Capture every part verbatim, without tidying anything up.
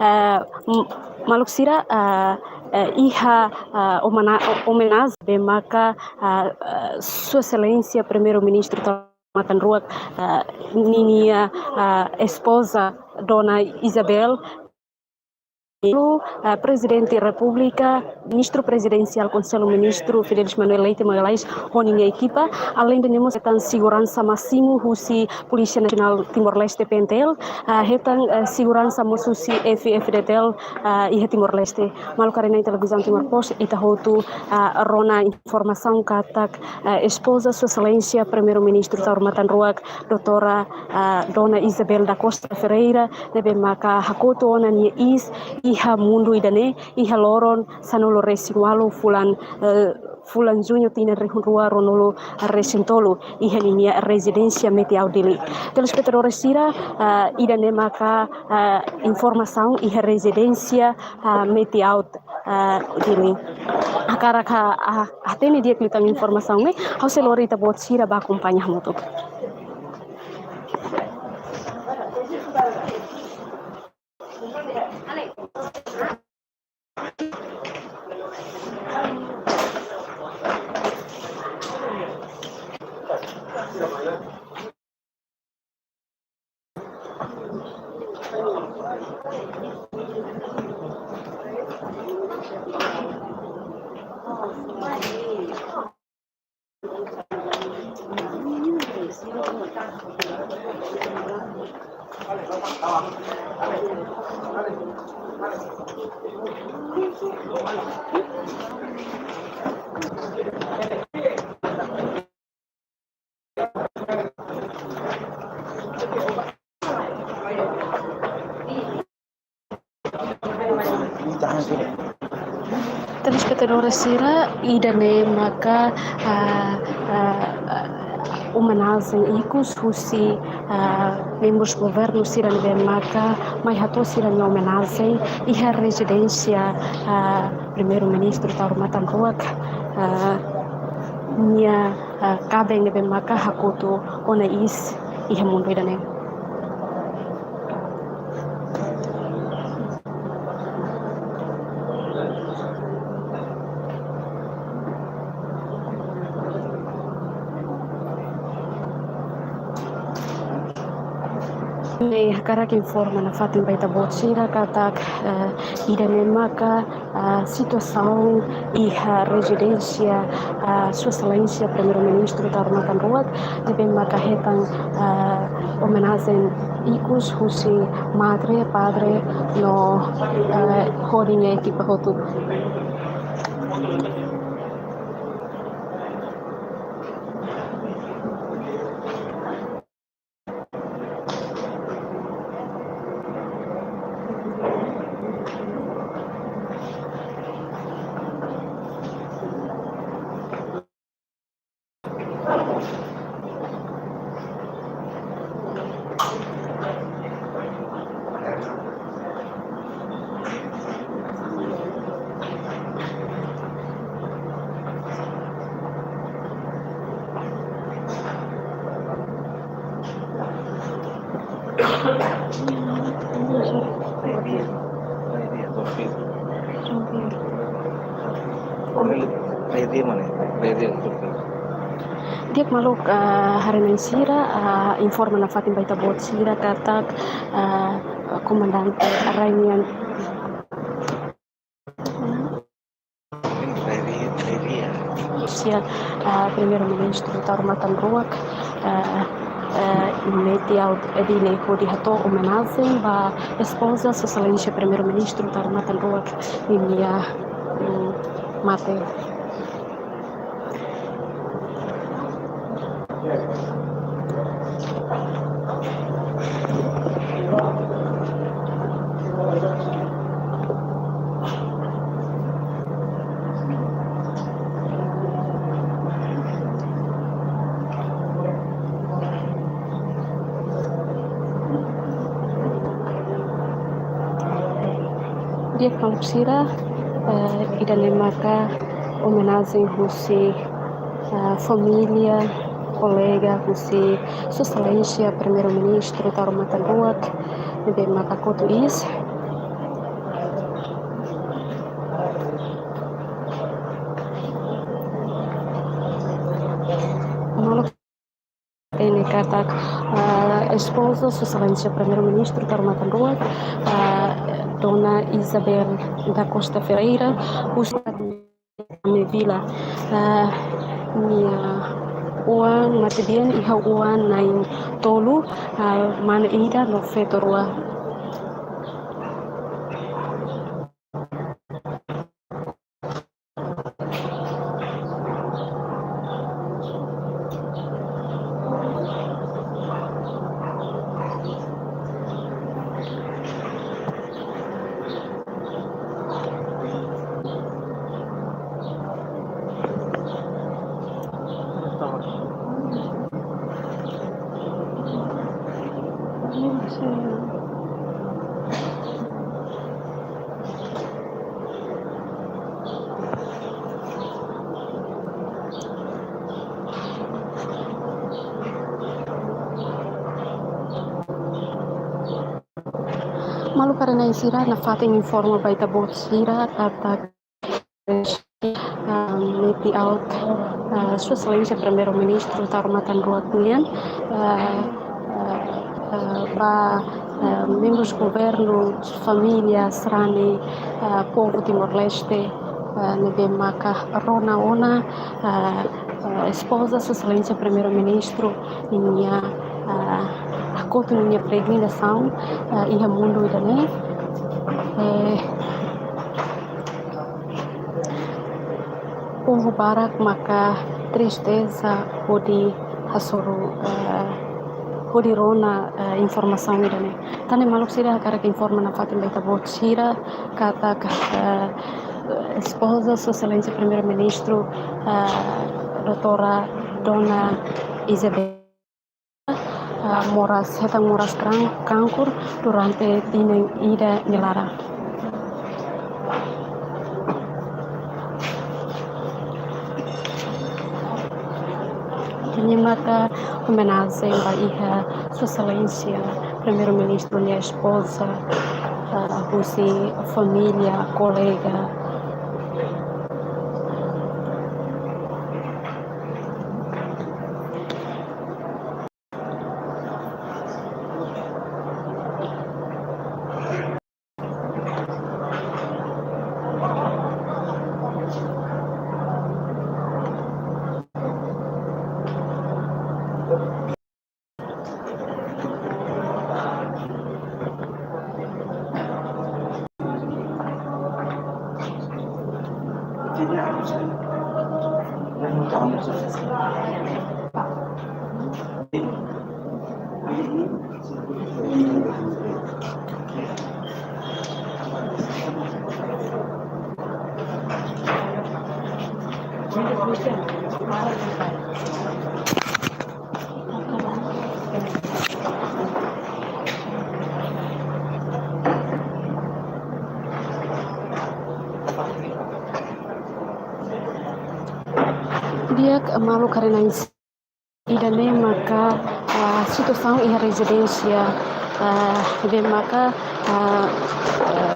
Eh, m-, maluk sira, eh, eh, iha, eh, omana-, o-, omenajen ne'ebé maka, eh, eh, Sua Exelénsia Primeiru-Ministru Taur Matan Ruak, eh, ninia, eh, espoza Dona Isabel, eh, Prezidente Repúblika, Ministru Prezidensiál Konsellu Ministru Fidelis Manuel Leite Magalhães ho ninia ekipa, aleinde ne'e mós hetan seguransa másimu husi Polísia Nasionál Timor-Leste, P N T L, ah, hetan, eh, seguransa mós husi F-FDTL, ah, iha Timor-Leste. Maluk haree-na'in Televizaun Timor Post, ita hotu, ah, rona informasaun katak, ah, espoza Sua Exelénsia Primeiru-Ministru Taur Matan Ruak, Doutora, ah, Dona Isabel da Costa Ferreira, ne'ebé maka hakotu ona nia iis iha mundu ida-ne'e, iha loron sanulu-resin-ualu fulan, eh, fulan Juñu tinan rihun rua ruanulu-resin-tolu, iha ninia rezidénsia Mete Aut Dili. Telespetadór sira, eh, ida-ne'e maka, eh, informasaun iha rezidénsia, eh, Mete Aut, eh, Dili. Hakarak ha-, ha-, hatene di'ak liután informasaun ne'e, ha'u sei lori ita-boot sira bá akompaña hamutuk. Telespetadór sira, ida-ne'e maka, ah, ah, ah, omenajen ikus husi, ah, membrus governu sira ne'ebé maka mai hato'o sira-nia omenajen iha rezidénsia, ah, Primeiru-Ministru Taur Matan Ruak, ah, nia, ah, kaben ne'ebé maka hakotu ona iis iha mundu ida-ne'e. Ne'e hakarak informa nafatin ba ita-boot sira katak, eh, ida-ne'e maka, eh, situasaun iha rezidénsia, eh, Sua Exelénsia Primeiru-Ministru Taur Matan Ruak, ne'ebé maka hetan, eh, omenajen ikus husi madre, padre no, eh, ho ninia ekipa hotu. Di'ak maluk, ah, haree-na'in sira, ah, informa nafatin ba ita-boot sira katak, ah, komandante rai nian, sira, ah, Primeiru-Ministru Taur Matan Ruak, ah, ah, Mete Aut Dili hodi hato'o omenajen ba espoza Sua Exelénsia Primeiru-Ministru Taur Matan Ruak ninia, mm, mate. Di'ak maluk sira, eh, ida-ne'e maka omenajen husi, eh, família, kolega husi Sua Exelénsia Primeiru-Ministru Taur Matan Ruak, ne'ebé maka hakotu iis. katak, ah, espoza Sua Exelénsia Primeiru-Ministru Taur Matan Ruak, ah, Dona Isabel da Costa Ferreira, husi Ame Vila, ah, nia oan matebian iha oan na'in-tolu, ah, mane ida no feto rua. Maluk haree-na'in sira, nafatin informa ba ita-boot sira katak, ah, meti aut, ah, Sua Exelénsia Primeiru-Ministru Taur Matan Ruak nian, ah, ah, ah, ba, ah, membrus governu, família sarani, ah, povu Timor-Leste, ah, ne'ebé maka rona ona, ah, ah, espoza Sua Exelénsia Primeiru-Ministru ninia, ah, hakotu ninia peregrinasaun, ah, iha mundu ida-ne'e. Eh, povu barak maka tristeza hodi hasoru, eh, hodi rona, eh, informasaun ida-ne'e. Tan ne'e maluk sira, hakarak informa nafatin ba ita-boot sira katak, eh, espoza Sua Exelénsia Primeiru-Ministru, eh, Doutora Dona Isabel, ah, moras, hetan moras kran-, kankur durante tinan ida nia laran. Ne'e maka omenajen ba iha Sua Exelénsia Primeiru-Ministru nia espoza, ah, husi família, kolega. Di'ak, maluk haree-na'in sira, ida-ne'e maka, ah, situasaun iha rezidénsia, ah, ne'ebé maka, ah, ah,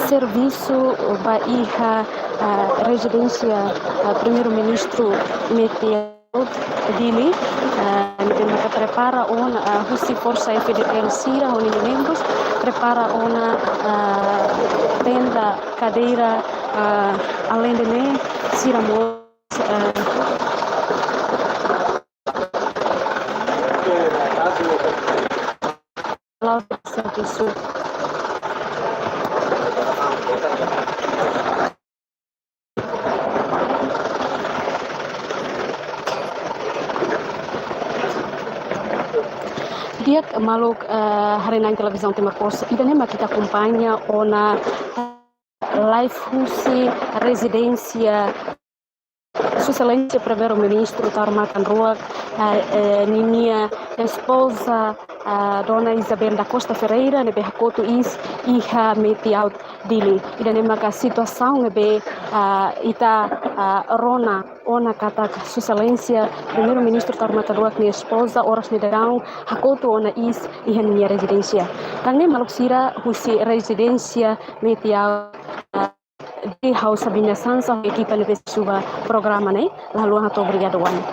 servisu ba iha, ah, rezidénsia, ah, Primeiru-Ministru meti aut Dili, ah, ne'ebé maka prepara ona, ah, husi forsa F-FDTL sira ho ninia membrus, prepara ona, ah, tenda, kadeira, ah, aleinde ne'e sira mós, ah, la'o servisu. Di'ak, maluk, eh, haree-na'in Televizaun Timor Post, ida-ne'e mak ita akompaña ona live husi rezidénsia Sua Exelénsia Primeiru-Ministru Taur Matan Ruak, eh, eh, ninia espoza, ah, Dona Isabel da Costa Ferreira, ne'ebé hakotu iis iha meti aut Dili. Ida-ne'e maka situasaun ne'ebé, ah, ita, ah, rona ona katak Sua Exelénsia Primeiru-Ministru Taur Matan Ruak nia espoza oras ne'e daudaun hakotu ona iis iha ninia rezidénsia. Tan ne'e maluk sira, husi rezidénsia meti aut, ah, Dili, ha'u Sabina Sansa, ekipa ne'ebé suba programa ne'e, la haluha hato'o obrigadu wa'in.